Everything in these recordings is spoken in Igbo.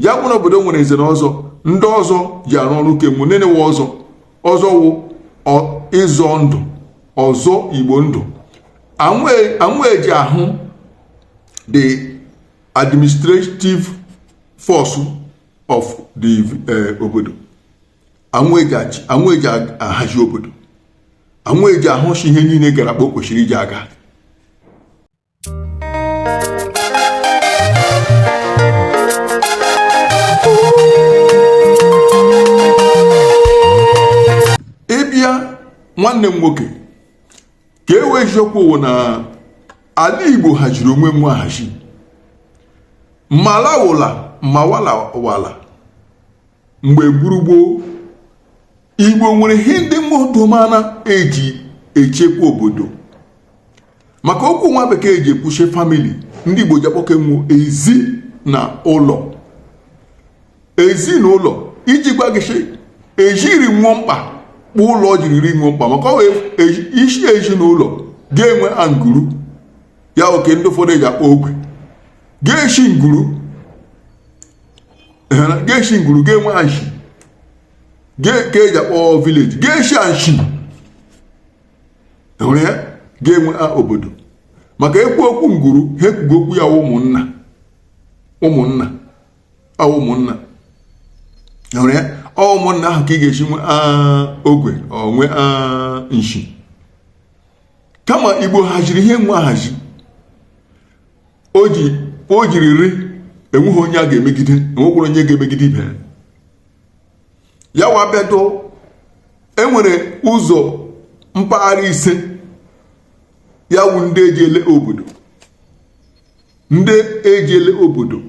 Ya bụ na obodo nwere nze na ọzọ, ndị ọzọ ji arụ ọrụ kenwu nenewe ọzọ. Ọzọ wụ ịzọ ndụ, ọzọ Igbo ndụ. Anwụ eji ahụ the administrative force of the obodo. Anwụ eji achị, anwụ eji ahazi obodo, anwụ eji ahụchi ihe niile gara kpa o kwesịrị iji aga. Ịbịa, nwanne m nwoke, ka e wee eziokwu wụ na ala Igbo haziri onwe nwa ahazi mala wụla ma wala wala. Mgbe gburugburu Igbo nwere ihe ndị mmadụ eji echekwa obodo, maka okwu nwa bekee ji ekwuche family, ndị Igbo ji akpọke nwu ezi na ụlọ. Ezinụlọ, iji gwa gị sị ejiri nwụọ mkpa kpụ ụlọ jiri ri nwụọ mkpa, maka ọ wee isi ezinụlọ ga-enwe anguru ya oke ndị ụfọdụ eji akpọ ogwe ga-esi nguru, ga-esi nguru ga-enwe anshi ka eji akpọ village, ga-esi anshi hụrụ ya ga-enwe obodo. Maka ekwu okwu nguru, ha ekwugo okwu ya ụmụnna, ụmụnna, ụmụnna hụrụ ya, ụmụnna ahụ ka ị ga-esi nwe ogwe onwe nshi. Kama Igbo haziri ihe nwe ahazi o jiri ri enweghị onye a ga-emegide, enwekwara onye ga-emegide ibe ya. Ya wa bịado, enwere ụzọ mpaghara ise ya wụ ndị eji ele obodo, ndị eji ele obodo.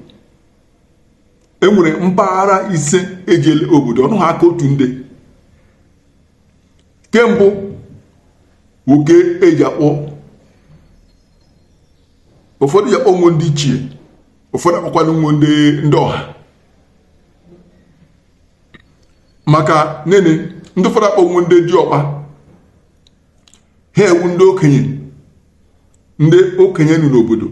Enwere mpaghara ise eji ele obodo, ọnụ ha aka otu ndị. Kembụ nwoke eji akpọ, ụfọdụ ji akpọ nwe ndị ichie, ụfọdụ akpọkwana nwe ndị ọha. Maka nene ndị ụfọdụ akpọ nwe ndị diọkpa, ha ewu ndị okenye, ndị okenye nọ n'obodo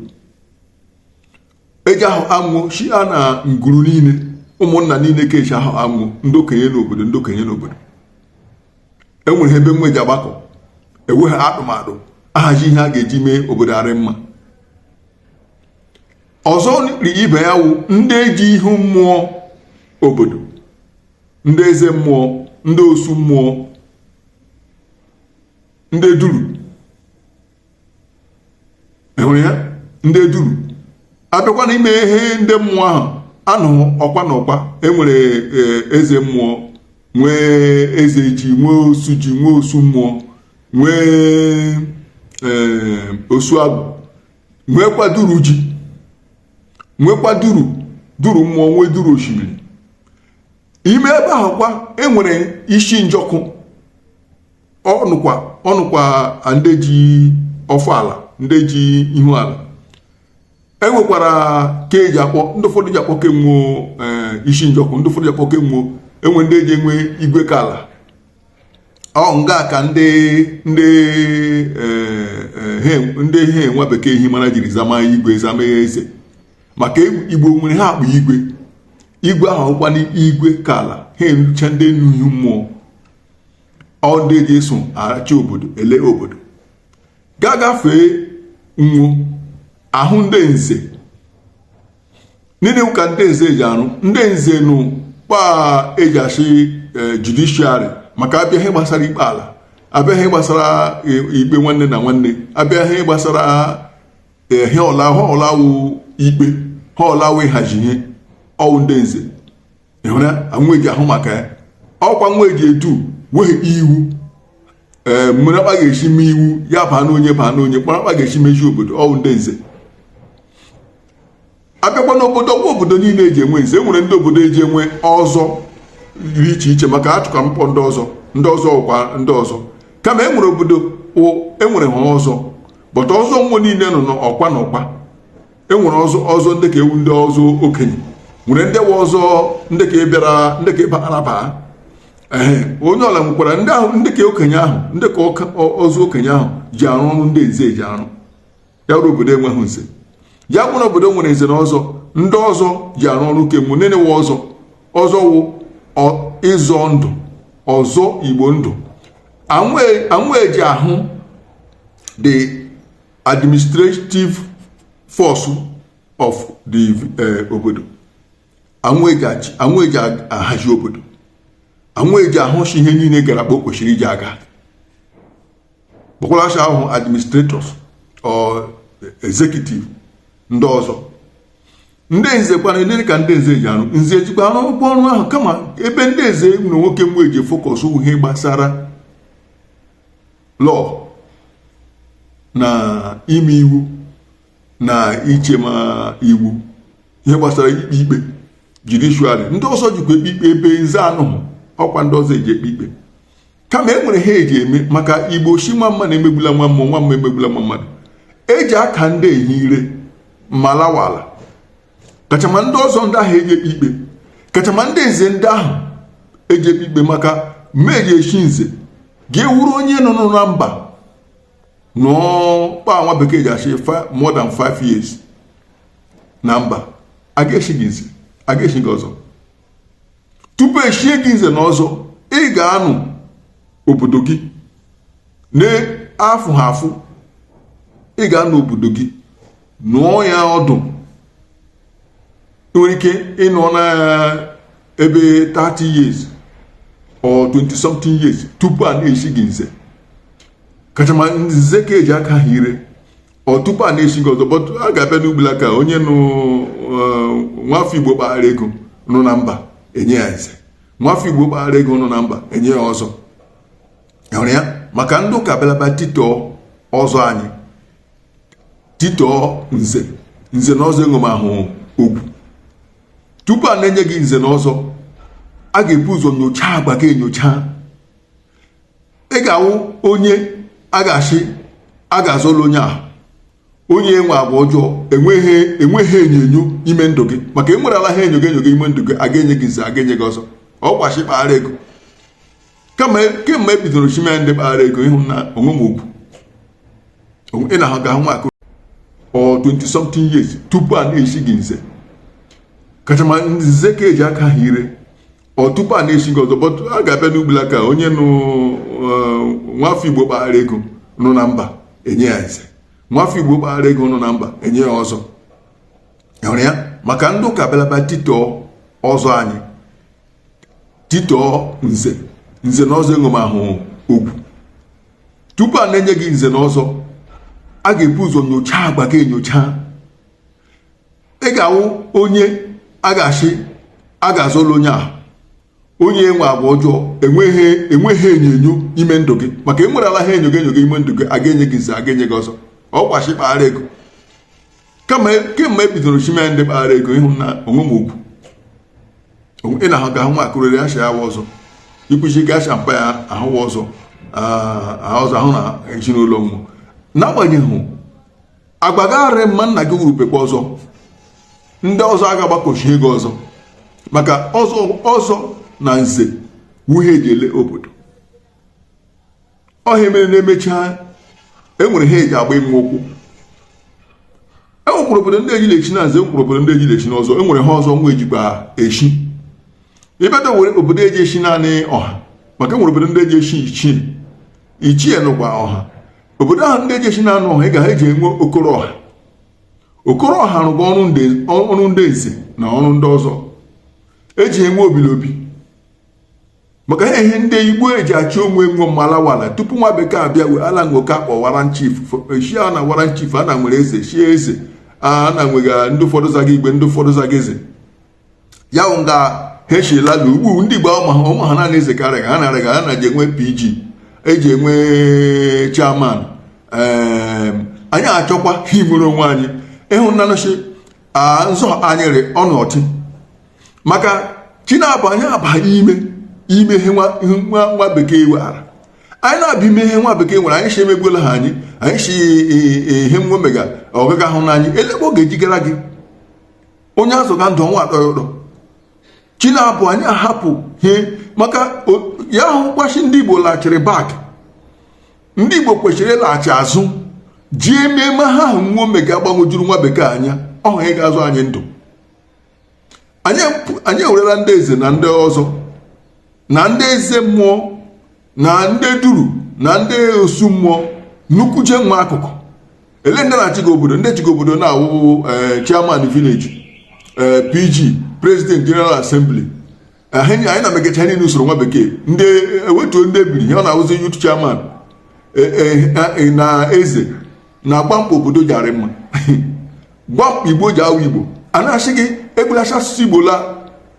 eji ahụ amụ shi a na nguru niile, ụmụnna niile ka eji ahụ amụ ndị okenye n'obodo. Ndị okenye n'obodo enwere ebe nwe ji agbakọ ewe ha atụmatụ ahazi ihe a ga-eji mee obodo arị mma. Ọzọ ri ibe ya wụ ndị eji ihu mmụọ obodo, ndị eze mmụọ, ndị osu mmụọ, ndị duru hụrụ ya, ndị duru abịakwa n'ime ihe ndị mmụọ ahụ anụ ọkwa na ọkwa. Enwere eze mmụọ, nwee eze ji, nwee osu ji, nwee osu mmụọ, nwee osu agwụ, nwekwa duru ji, nwekwa duru duru mmụọ, nwee duru osimiri. Ime ebe ahụ kwa enwere isi njọkụ, ọnụkwa ọnụkwa ndị ji ọfọ ala, ndị ji ihu ala. Enwekwara ka eji akpọ ndị ụfọdụ ji akpọ kenwo isi njọkụ, ndị ụfọdụ ji akpọ kenwo. Enwe ndị eji enwe igwe ka ala ọ nga ka ndị ndị ndị ihe nwa bekee ihe mara jiri zama igwe, zama eze. Maka Igbo nwere ha akpọ igwe, igwe ahụ ọkwa igwe ka ala ha erucha ndị enu ihu mmụọ, ọ ndị eji eso achị obodo, ele obodo. Ga gafee nwo ahụ ndị nze niile ka ndị nze eji arụ, ndị nze nụ kpa eji achị judiciary. Maka abịa ihe gbasara ikpe ala, abịa ihe gbasara ikpe nwanne na nwanne, abịa ihe gbasara ihe ọla ha ọlawụ ikpe ha ọlawụ ịhazi ihe ọwụ ndị nze ịhụra anwụ eji ahụ maka ya. Ọkwa nwa eji edu wee iwu ee mmiri akpa ga-esi mee iwu ya baa n'onye, baa n'onye kpara akpa ga-esi meji obodo, ọwụ ndị nze. Abịakwa n'obodo ọgwa obodo niile eji enwe nze, enwere ndị obodo eji enwe ọzọ dị iche iche. Maka achụka mkpọ ndị ọzọ, ndị ọzọ ọkwa ndị ọzọ, kama enwere obodo enwere ha ọzọ bọta ọzọ nwo niile nọ n'ọkwa n'ọkwa. Enwere ọzọ ọzọ ndị ka ewu ndị ọzọ okenye, nwere ndị nwe ọzọ ndị ka bịara, ndị ka ịbara baa. Ee, onye ọla nwekwara ndị ahụ, ndị ka okenye ahụ, ndị ka ọzọ okenye ahụ ji arụ ọrụ ndị nze eji arụ ya. Bụrụ obodo enweghị nze, ya bụrụ obodo nwere nze na ọzọ, Ndị ọzọ ji arụ ọrụ kemgbe nenewa ọzọ. Ọzọ wụ ịzọ ndụ, ọzọ Igbo ndụ. Anwụ eji ahụ the administrative force of the obodo. Anwụ eji ahazi obodo, anwụ eji ahụchi ihe niile gara kpa o kwesịrị iji aga. Kpọkwara ahụ administrators or executive. Ndị ọzọ, ndị nze kwana elere ka ndị nze ji arụ. Nze ejikwa arụ ọkpụ ọrụ ahụ, kama ebe ndị nze na nwoke nwe eji focus ihe gbasara law na ime iwu na iche ma iwu, ihe gbasara ikpe ikpe, judiciary. Ndị ọzọ jikwa ekpe ikpe ebe nze anụhụ ọkwa ndị ọzọ eji ekpe ikpe, kama e nwere ha eji eme maka Igbo shi nwa mma na-emegbula nwa mmụọ, nwa mmụọ emegbula nwa mmadụ. Eji aka ndị ehi ire malawala, kachama ndị ọzọ, ndị ahụ eji ekpe ikpe, kachama ndị nze, ndị ahụ eji ekpe ikpe, maka mmeji echi nze ga-ewuru onye nọ na mba nọọ kpa nwa bekee ji achị more than 5 years na mba, a ga-echi gị nze, a ga-echi gị ọzọ. Tupu echie gị nze na ọzọ, ị ga-anụ obodo gị na-afụ ha afụ. Ị ga-anọ obodo gị nụọ ya ọdụ. Ị nwere ike ịnọ na ebe 30 years or 20 something years tupu a na-echi gị nze, kachama nze ka eji aka ha ire ọ tupu a na-echi gị ọzọ. But a ga-abịa n'ugbula ka onye nụ nwafọ Igbo kpaghara ego nọ na mba, enye ya nze. Nwafọ Igbo kpaghara ego nọ na mba, enye ya ọzọ. Hụrụ ya maka ndị ụka bịalaba titọọ ọzọ anyị, titọọ nze. Nze na ọzọ enwemahụ ogwu. Tupu a na-enye gị nze na ọzọ, a ga-ebu ụzọ nyochaa agba gị enyocha. Ị ga-awụ onye a ga-achị, a ga-azọla onye ahụ, onye enwe agwa ọjọọ, enweghị enyo enyo ime ndụ gị, maka enwerala ha enyo gị enyo gị ime ndụ gị, a ga-enye gị nze, a ga-enye gị ọzọ. Ọ kwachi kpaghara ego. Kama kemgbe e bidoro chime ndị kpaghara ego, ịhụ na onwe m ugwu ị na ga ahụ nwa or 20 something years tupu a na-echi gị nze, kachama nze ka eji aka ha ire ọ tupu a na-echi gị ọzọ. But a ga-abịa n'ugbula ka onye nụ nwafọ Igbo kpaghara ego nọ na mba, enye ya nze. Nwafọ Igbo kpaghara ego nọ na mba, enye ya ọzọ. Hụrụ ya maka ndị ụka bịalaba titọọ ọzọ anyị, titọọ nze. Nze na ọzọ enwemahụ ogwu. Tupu a na-enye gị nze na ọzọ, a ga-ebu ụzọ nyochaa agba gị enyocha. Ị ga-awụ onye a ga-achị, a ga-azọla onye ahụ, onye enwe agwa ọjọọ, enweghị enyo enyo ime ndụ gị, maka enwerala ha enyo gị enyo gị ime ndụ gị, a ga-enye gị nze, a ga-enye gị ọzọ. Ọ kwachi kpaghara ego. Kama kemgbe e bidoro chime ndị kpaghara ego, ịhụ na onwe m ugwu ị na ga ahụ nwa akụrịrị asha awa ọzọ ikwuchi ike asha mpa ya ahụwa ọzọ ọzọ ahụ na ezinụlọ mmụọ. N'agbanyeghị agbagharị mma nna gị wurupekwa ọzọ, ndị ọzọ aga agbakọchi ego ọzọ, maka ọzọ ọzọ na nze wuhe eji ele obodo ọhịa mere na-emecha enwere ha eji agba ịnwe ụkwụ. Enwekwara obodo ndị ejila echi na nze, enwekwara obodo ndị ejila echi n'ọzọ, enwere ha ọzọ nwa ejikwa echi ịbịata were obodo eji echi naanị ọha, maka enwere obodo ndị eji echi ichie, ichie nụkwa ọha. Obodo ahụ ndị eji echi naanị ọha, ị ga ha eji enwe okoro ọha. Okoro ọha rụga ọrụ ndị nze na ọrụ ndị ọzọ eji enwe obilobi, maka ha ihe ndị Igbo eji achị onwe nwe malawala tupu nwa bekee abịa wee ala nwoke akpọ warrant chief shi a na warrant chief a na nwere eze shie eze a na nwega ndị ụfọdụ zaga igwe, ndị ụfọdụ zaga eze ya wụ nga ha echila na ugbu ndị Igbo ụmụ ha naanị eze karịa ha na-arịga ha na ji enwe PG, eji enwe chairman. Anyị achọkwa ha imere onwe anyị ịhụ nnanụchi nzọ anyị rị ọnọtị maka chinabụ anyị abanye ime ime ihe nwa bekee wara anyị na-abịa ime ihe nwa bekee nwere. Anyị si emegbuola ha anyị, anyị si ihe nwa mega ọgaga ahụ n'anyị elekwa ọ ga-ejigara gị onye azụ ga ndụ ọnwa atọ ya ụdọ. Chinabụ anyị ahapụ ihe maka ya ahụ gbachi ndị Igbo laghachiri back. Ndị Igbo kwesịrị ịlaghachi azụ ji ememe ha ahụ nwa omega gbanwejuru nwa bekee anya ọhụ ị ga-azụ anyị ndụ. Anyị ewerela ndị eze na ndị ọzọ na ndị eze mmụọ na ndị duru na ndị osu mmụọ nnukwuje nwa akụkụ ele ndị na-achịga obodo, ndị chịga obodo na-awụ chairman village, PG, president, general assembly. Anyị na-emegacha niile usoro nwa bekee. Ndị ewetuo ndị ebiri ihe ọ na-awụzi youth chairman na eze na-agba mkpa obodo ji arị mma, gwa mkpa Igbo ji awụ Igbo. A na-asị gị egbulacha asụsụ Igbo la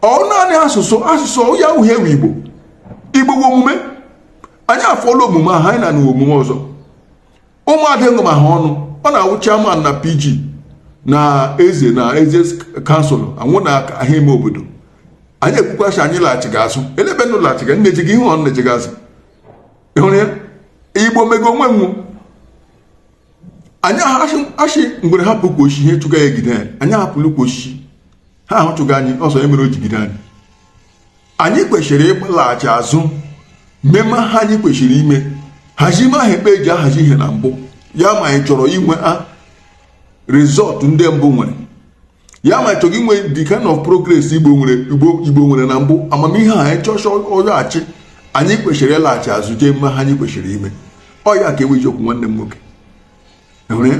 ọ naanị asụsụ, asụsụ ya uhie ewu Igbo. Igbo bụ omume. Anyị afọla omume ahụ, anyị na omume ọzọ. Ụmụada enwe ma ha ọnụ ọ na-awụ chairman na PG na eze na eze council anwụ na ahịa ime obodo. Anyị ekwukwasị anyị laghachiga azụ elebe ndụ laghachiga nne ji gị ihe ọ nne ji gị azụ. Ịhụrụ ya? Igbo mego onwe nwu anyị asị ngwere hapụ ukwu osisi, ihe chụga ya egide anyị. Anyị ahapụla ukwu osisi ha ahụ chụga anyị ọsọ, ya mere o jigide anyị. Anyị kwesịrị ịlaghachi azụ mema ha anyị kwesịrị ime, hazi ime ahụ ekpe eji ahazi ihe na mbụ ya. Ma anyị chọrọ inwe a result ndị mbụ nwere ya, ma chọrọ inwe the kind of progress Igbo nwere, Igbo nwere na mbụ, amamihe a anyị chọchọ ọlaghachi. Anyị kwesịrị ịlaghachi azụ jee mme ha anyị kwesịrị ime. Ọ ya ka eweji okwu, nwanne m nwoke. Hụrụ ya?